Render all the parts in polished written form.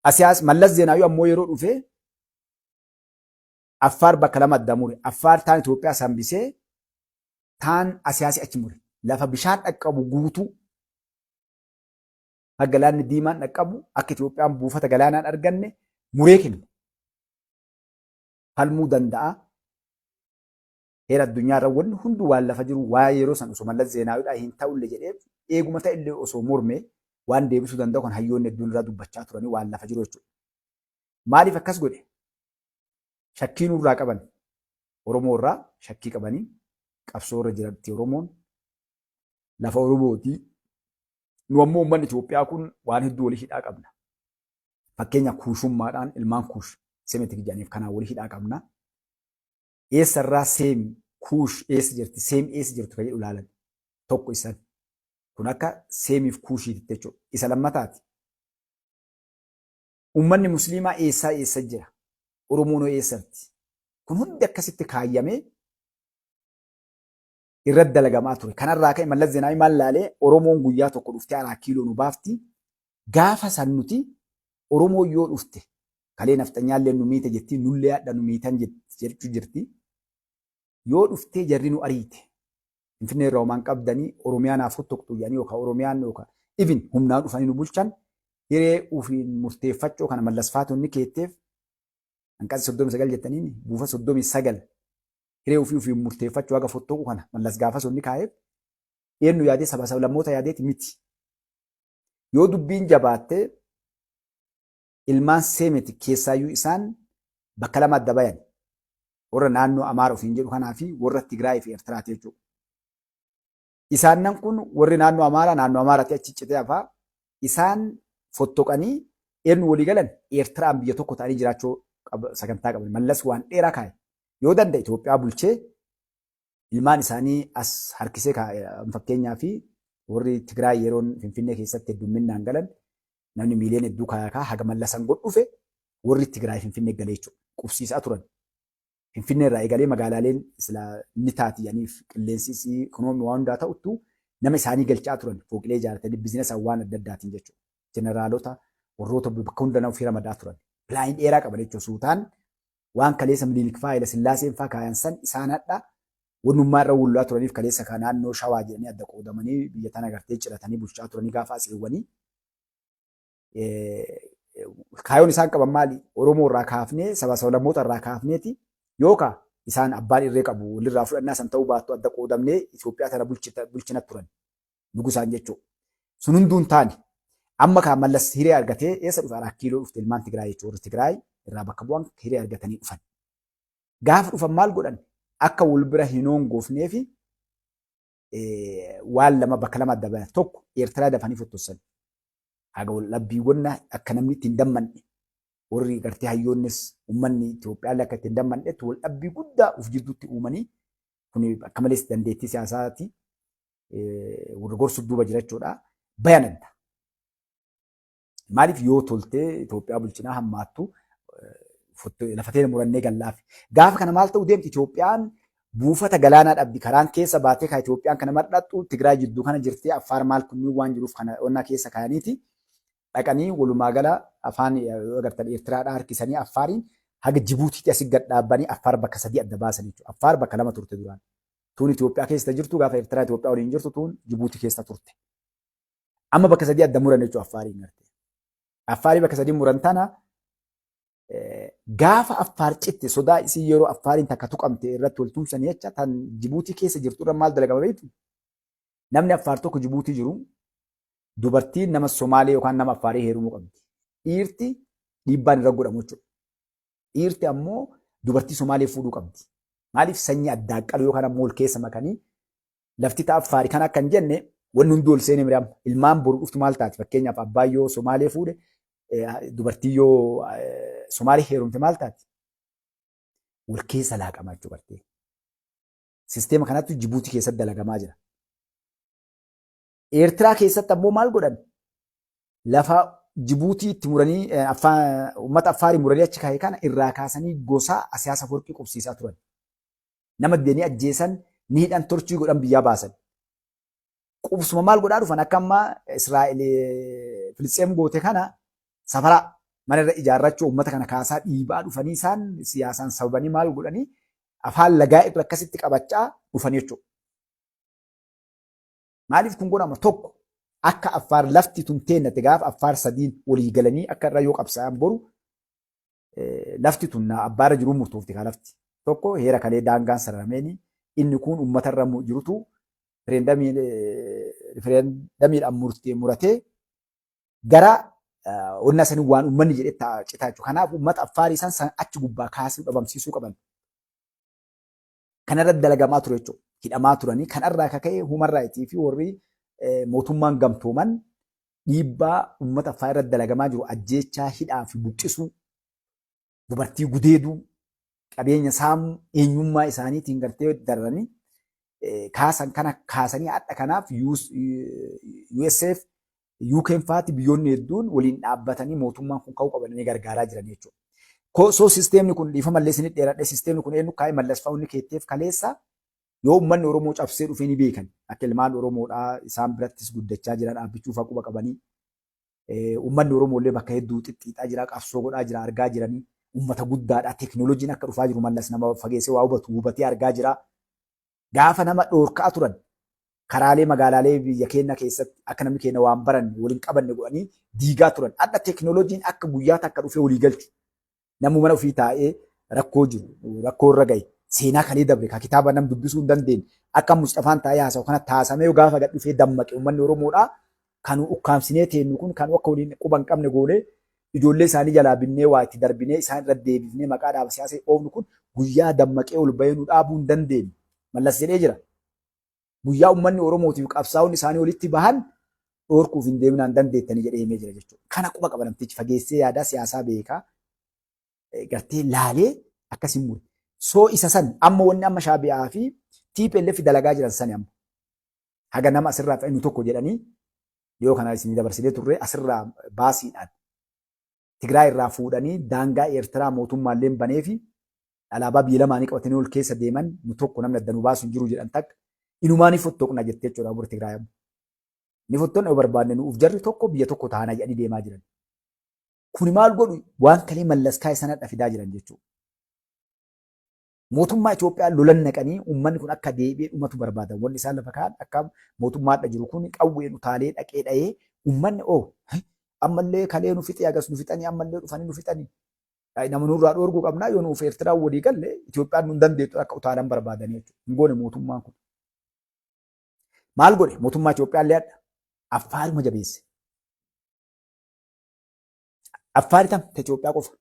Asiyaas Mallas Zeenaawii ammoo yeroo dhufe Affaar bakka lama adda mure. Affaar taan Itoophiyaa sambisee taan Asiyaasii achi mure. Lafa bishaan dhaqqabu guutuu akka galaanni diimaan dhaqqabu akka Itoophiyaan buufata galaanaan arganne muree kenne. Falmuu danda'a. Heera addunyaa irra wanni hunduu waan lafa jiru waa yeroo san osoo Mallas Zeenaawidhaa hin ta'ullee jedhee eeguma ta'ellee osoo morme waan deebisuu danda'u kan hayyoonni hedduun irraa dubbachaa turanii waan lafa jiru jechuudha. Maaliif akkas godhe? Shakkii nurraa qaban. Oromoo irraa shakkii qabanii qabsoo irra jiratti Oromoon lafa Oromooti. Nu ammoo uummanni Itoophiyaa kun waan hedduu walii hidhaa qabna. Fakkeenya kuushummaadhaan ilmaan kuush Semitic jedhaniif kanaan walii hidhaa qabna. Eessa irraa Seem Kuush eessa jirti, Seem eessa jirtu kan jedhu ilaalan tokko isan. Kun akka Seemiif Kuushiititti jechuudha. Isa lammataati. Uummanni Musliimaa eessaa eessa jira? Oromoon hoo eessatti? Kun hundi akkasitti kaayyamee irratti dalagamaa ture. Kanarraa ka'e Mallas Zeenaawii maal laalee Oromoon guyyaa tokko dhuftee Araa Kiiloo nu baafti. Gaafa san nuti Oromoon yoo dhufte kalee nafxanyaallee nu miite jettii nullee hadha nu miitan jechuu jirti. Yoo dhuftee jarri nu ariite Finfinnee irraa homaan qabdanii Oromiyaa naaf fottoqxu jedhanii yookaan Oromiyaan yookaan even humnaan dhufanii nu bulchan hiree ofiin murteeffachuu kana Mallas Faatonni keetteef hanqasa 39 jettaniin buufa 39 hiree ofii ofiin murteeffachuu haga fottoqu kana Mallas gaafas onni kaa'eef eenyu yaadee saba sablammoota yaadeeti miti. Yoo dubbiin jabaatte ilmaan Seemiti keessaayyuu isaan bakka lama adda bayan. Warra naannoo Amaara ofiin jedhu kanaa fi warra Tigraay fi Eertiraati jechuudha. Isaannan kun warri naannoo Amaaraa naannoo Amaaraatti achi citee hafaa isaan fottoqanii eenyu walii galan Eertiraan biyya tokko ta'anii jiraachuu sagantaa qaban. Mallas waan dheeraa kaa'e. Yoo danda'e Itoophiyaa bulchee ilmaan isaanii as harkisee fakkeenyaa fi warri Tigraay yeroon Finfinnee keessatti heddumminaan galan namni miiliyoona hedduu kaayaa haga Mallasan godhu dhufe warri Tigraay Finfinnee galee jechuudha. Qubsiisaa turan. Finfinnee irraa eegalee magaalaaleen silaa ni taati jedhaniif qilleensi isii ikonoomii waan hundaa ta'uttu nama isaanii galchaa turan fooqilee ijaarratanii biizinasa waan adda addaatiin jechuudha. Jeneraalota warroota bakka hunda nama ofii ramadaa turan. Pilaanii dheeraa qaban jechuudha. Suutaan waan kaleessa Minilik faa Haayila Sillaaseen faa kaayan san isaan hadha wannummaa irra wullaa turaniif kaleessa ka naannoo Shawaa jedhanii adda qoodamanii biyya tana gartee ciratanii bulchaa turanii gaafa atseewwanii kaayoon isaan qaban maali? Oromoo irraa kaafnee saba sablammoota irraa kaafneeti yookaan isaan abbaan irree qabu walirraa fudhannaa san ta'uu baattu adda qoodamnee Itoophiyaa tana bulchina turan nugusaan jechuudha. Sun hunduu hin taane. Amma kaa Mallas hiree argatee eessa dhufe Araa Kiiloo dhufte ilmaan Tigraay jechuudha. Warri Tigraay irraa bakka bu'an hiree argatanii dhufan. Gaafa dhufan maal godhan? Akka wal bira hin hongoofneefi waan lama bakka lama adda bayan. Tokko Eertiraa dafanii fottossan. Haga wal dhabbiiwwan akka namni itti hin dammanne warri gartee hayyoonnis uummanni Itoophiyaallee akka itti hin dammannetti wal dhabbii guddaa of jidduutti uumanii kun akka malees dandeettii siyaasaati warra gorsuuf duuba jira jechuudha. Bayan adda. Maaliif yoo toltee Itoophiyaa bulchinaa hammaattu lafa teena murannee gallaaf. Gaafa kana maal ta'uu deemti Itoophiyaan buufata galaanaa dhabdi. Karaan keessa baatee kan Itoophiyaan kana mar'attu Tigraay jidduu kana jirtee Affaar maal kunniin waan jiruuf kana onnaa keessa kaayaniiti. Dhaqanii walumaa gala afaan yoo agartan Eertiraadhaa harkisanii Affaariin haga Jibuutiitti asii gad dhaabbanii Affaar bakka sadii adda baasan jechuudha. Affaar bakka lama turte duraan. Tuun Itoophiyaa keessa jirtu gaafa Eertiraa Itoophiyaa waliin jirtu tuun Jibuutii keessa turte. Amma bakka sadii adda muran jechuudha Affaariin gartee. Affaarii bakka sadii muran tana gaafa Affaar citte sodaa isii yeroo Affaariin takka tuqamte irratti wal tumsanii jecha tan Jibuutii keessa jirtu irra maal dalagama beektu? Namni Affaar tokko Jibuutii jiru dubartiin nama Somaalee yookaan nama Affaarii heerumuu qabdi. Dhiirti dhiibbaan irra godhamu jechuudha. Dhiirti ammoo dubartii Somaalee fuudhuu qabdi. Maaliif sanyii addaaqqalu yookaan ammoo wal keessa makanii lafti ta'a Affaari kan akka hin jenne wanni hundi ol seenee mire amma ilmaan boru dhuftu maal taati fakkeenyaaf abbaan yoo Somaalee fuudhe dubartii yoo Somaalee heerumte maal taati? Wal keessa laaqama jechuu bartee. Sisteema kanatti Jibuutii keessatti dalagamaa jira. Eertiraa keessatti ammoo maal godhan? Lafa Jibuutii itti muranii uummata Affaarii muranii achi kaa'e kana irraa kaasanii gosa Asiyaas Afawarqii qubsiisaa turan. Nama didanii ajjeesan ni hidhan torchii godhan biyyaa baasan. Qubsuma maal godhaa dhufan akka amma Israa'el Filisxeem goote kana safaraa. Mana irra ijaarrachuu uummata kana kaasaa dhiibaa dhufanii isaan siyaasaan sababanii maal godhanii afaan lagaa irra akkasitti qabachaa dhufanii jechuudha. Maaliif kun godhama? Tokko akka Affaar lafti tun teennate gaafa Affaar sadiin walii galanii akka irra yoo qabsaa'an boru lafti tun abbaarra jiruun murtoofti kaa lafti. Tokko heera kalee daangaan sararameen inni kun uummatarra jirutu rifereendamiidhaan murtee muratee gara onnaa sanii waan uummanni jedhe citaa jechuudha. Kanaaf uummata Affaarii san achi gubbaa kaasuu dhabamsiisuu qaban. Kanarratti dalagamaa ture jechuudha. Hidhamaa turanii kanarraa akka ka'e human rights fi warri mootummaan gamtooman dhiibbaa uummata Affaar irratti dalagamaa jiru ajjeechaa, hidhaa fi buqqisuu, dubartii gudeeduu, qabeenya saamuu, eenyummaa isaaniitiin gartee dararanii kaasan kana kaasanii hadha kanaaf USF UK'n faati biyyoonni hedduun waliin dhaabbatanii mootummaan kun ka'uu qabanii gargaaraa jiran jechuudha. So sisteemni kun dhiifama illee isinit dheeradhe, sisteemni kun eenyu kaa'ee Mallas fa'aa inni keetteef kaleessa yoo uummanni Oromoo cabsee dhufee ni beekan akka ilmaan Oromoodhaa isaan birattis guddachaa jiran dhaabbachuu fa'aa quba qabanii uummanni Oromoo illee bakka hedduu xixxiixaa jira, qabsoo godhaa jira, argaa jiranii uummata guddaadha. Teekinooloojiin akka dhufaa jiru Mallas nama fageessee waa hubatu hubatee argaa jira. Gaafa nama dhoorkaa turan karaalee magaalaalee biyya keenya keessatti akka namni keenya waan baranne waliin qabanne godhanii diigaa turan. Hadha teekinooloojiin akka guyyaa takka dhufee walii galchu. Namni mana ofii taa'ee rakkoo jiru, rakkoo irra gahe, seenaa kalee dabre ka kitaaba nam dubbisuu hin dandeenye akka Mustafaan taa'ee haasa'u kana taasamee gaafa gad dhufee dammaqe uummanni Oromoodhaa kan ukkaamsinee teenyu kun kan akka waliin quba hin qabne goonee ijoollee isaanii jalaa binnee waa itti darbinee isaan irra deebifnee maqaa dhaaba siyaasa oofnu kun guyyaa dammaqee ol bahee nu dhaabuu hin dandeenye. Mallas jedhee jira. Guyyaa uummanni Oromootiif qabsaa'onni isaanii walitti bahan dhoorkuuf hin deeminaan dandeettanii jedhee himee jira jechuudha. Kana quba qaba namtichi, fageessee yaadaa siyaasaa beekaa gartee laalee akkas hin mure. So isa san amma wanni amma Shaabi'aa fi TPLF dalagaa jiran sani amma. Haga nama asirraa fe'annu tokko jedhanii yoo kana isinii dabarsinee turre asirraa baasiidhaan Tigraay irraa fuudhanii daangaa Eertiraa mootummaallee banee fi alaabaa biyya lamaanii qabatanii ol keessa deeman, nu tokko, namni adda nu baasu hin jiru jedhan. Takka inumaa ni fottoqna jettee jechuudha warri Tigraay amma. Ni fottoqna yoo barbaanne, nu uf jarri tokko, biyya tokko taana jedhanii deemaa jiran. Kuni maal godhu? Waan kalee Mallas kaa'e sanadha fidaa jiran jechuudha. Mootummaa Itoophiyaa lolan naqanii uummanni kun akka deebi'ee dhumatu barbaadan. Wanni isaan lafa kaa'an akka mootummaadha jiru kun qawween utaalee dhaqee dha'ee uummanni oo ammallee kalee nu fixee agas nu fixanii ammallee dhufanii nu fixanii. Nama nurraa dhoorguu qabnaa, yoo nuuf Eertiraan walii galle Itoophiyaan nu hin dandeettu akka utaalan barbaadanii jechuudha. Hin goone mootummaan kun. Maal godhe mootummaa Itoophiyaa illee? Hadha Affaaruma jabeesse. Affaari tam ta Itoophiyaa qofa.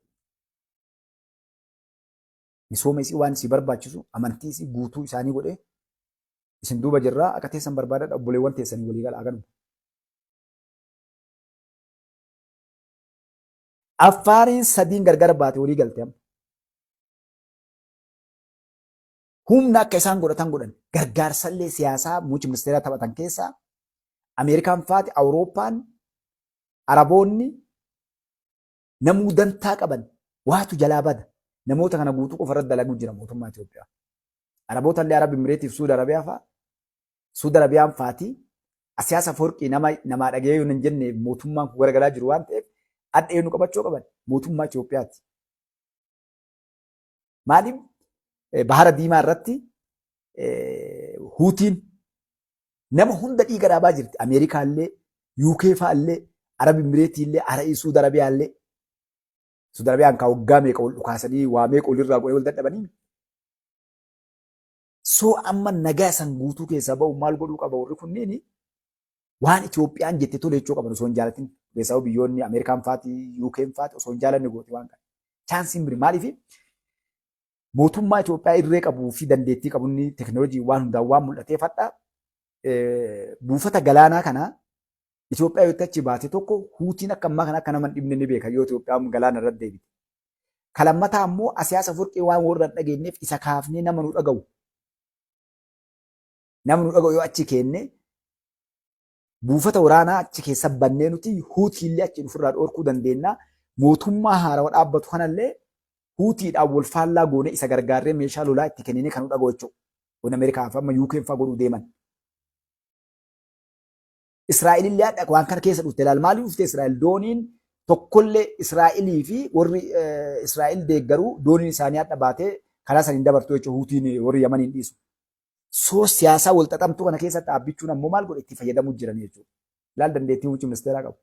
Misooma isii waan isii barbaachisu amantii isii guutuu isaanii godhee isin duuba jirraa, akka teessan barbaadadha, obboleewwan teessanii walii gala aganuma. Affaariin sadiin gargar baate walii galte amma. Humna akka isaan godhatan godhan, gargaarsallee siyaasaa muummichi ministeeraa taphatan keessaa Ameerikaan faati, Awurooppaan, Araboonni namuu dantaa qaban waatu jalaa bada. Namoota kana guutuu qofa irratti dalaguu jira mootummaa Itoophiyaa. Araboota illee Arab Imireetiif Suudi Arabiyaa fa'a. Suudi Arabiyaan faati Asiyaas Afoorqii nama namaa dhaga'ee yoo hin jenne mootummaan kun garagalaa jiru waan ta'eef adda eenyu qabachuu qaban? Mootummaa Itoophiyaati. Maaliif? Bahara Diimaa irratti Huutiin nama hunda dhiiga dhaabaa jirti. Ameerikaallee, UK fa'allee, Arab Imireetiillee, Arabii Suudi Arabiyaallee. Suudi Arabiyaan kaa waggaa meeqa wal dhukaasanii waa meeqa walirraa godhee wal dadhabanii. So amma nagaa san guutuu keessaa ba'u maal godhuu qaba warri kunniin? Waan Itoophiyaan jette tole jechuu qaban osoo hin jaalatin. Keessaa biyyoonni Ameerikaan faati, UK'n faati osoo hin jaalanne gooti waan kana. Chaansiin biri maaliifi mootummaa Itoophiyaa irree qabuu fi dandeettii qabu inni teekinooloojii waan hundaan waan mul'ateef hadha buufata galaanaa kana Itoophiyaa yoo achi baate tokko Huutiin akka ammaa kana akka nama hin dhibne ni beeka yoo Itoophiyaan galaana irratti deebite. Kalammataa ammoo Asiyaas Afurqii waan warra hin dhageenyeef isa kaafnee nama nu dhaga'u. Nama nu dhaga'u yoo achi keenne buufata waraanaa achi keessa bannee nuti Huutiillee achi ofirraa dhorkuu dandeenya. Mootummaa haarawaa dhaabbatu kanallee Huutiidhaan wal faallaa goonee isa gargaarree meeshaa lolaa itti kenninee kan nu dhaga'u jechuudha. Kun Ameerikaa fi amma UK fa'aa godhuu deeman. Israa'el illee hadha waan kana keessa dhufte ilaal. Maaliif dhufte Israa'el? Dooniin Tokkollee Israa'elii fi warri Israa'el deeggaruu dooniin isaanii hadha baatee karaa saniin dabartu jechuudha, Huutiin warri Yamaniin dhiisu. So siyaasaa wal xaxamtuu kana keessatti dhaabbichuun ammoo maal godhe, itti fayyadamuu jiran jechuudha. Ilaal, dandeettii muummichi ministeeraa qabu.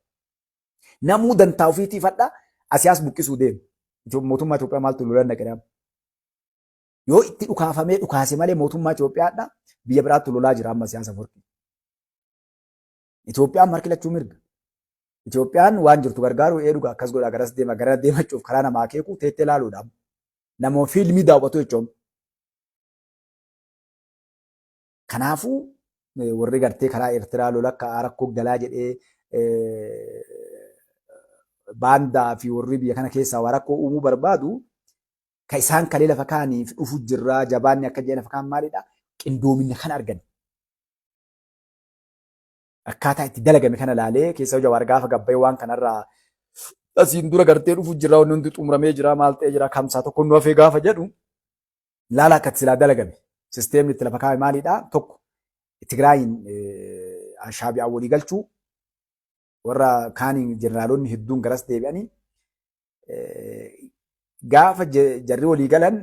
Namuu dantaa ofiitiif hadha asiyaas buqqisuu deema. Mootummaa Itoophiyaa maaltu lolan dhaqe? Yoo itti dhukaafamee dhukaase malee mootummaa Itoophiyaadha biyya biraatti lolaa jira amma siyaasa morkii. Itoophiyaan marki lachuu mirga. Itoophiyaan waan jirtu gargaaru ee dhuga, akkas godha, garas deema, gara deemachuuf karaa namaa akeeku teettee ilaaluudha. Nama fiilmii daawwatu jechuun. Kanaafuu warri gartee karaa Eertiraa lola akka rakkoo galaa jedhee baandaa fi warri biyya kana keessaa waa rakkoo uumuu barbaadu, ka isaan kalee lafa kaaniif dhufu jirraa jabaanni akka jedhan lafa kaan maalidha, qindoomina kan argan. Akkaataa itti dalagame kana laalee keessa Jawaar gaafa gabbayee waan kanarraa asiin dura gartee dhufu jirra, wanni hundi xumuramee jira, maal ta'ee jira, kamsaa tokko nu hafee gaafa jedhu, laala akka silaa dalagame. Sisteemni itti lafa kaa'ame maalidha? Tokko, Tigraayin Shaabi'aa walii galchuu, warra kaaniin jeneraalonni hedduun garas deebi'anii, gaafa jarri walii galan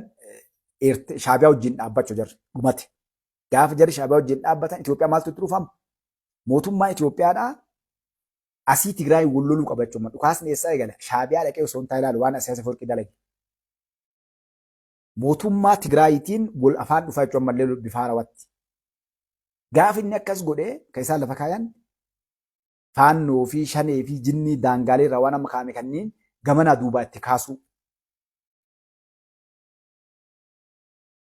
Shaabi'aa wajjin dhaabbachuu jarri dhumate. Gaafa jarri Shaabi'aa wajjin dhaabbatan Itoophiyaa maaltu itti dhufama? Mootummaa Itoophiyaadhaa asii Tigraay wal loluu qaba jechuudha. Dhukaasni eessaa eegala? Shaabi'aa dhaqee osoo hin taane, ilaalu waan Asiyaasa Afawarqii dalage. Mootummaa Tigraayitiin wal afaan dhufaa jechuun ammallee bifa haarawatti. Gaafa inni akkas godhee kan isaan lafa kaayan, Faannoo fi Shanee fi jinnii daangaalee irraa waan amma kaa'ame kanneen gamanaa duubaa itti kaasuu.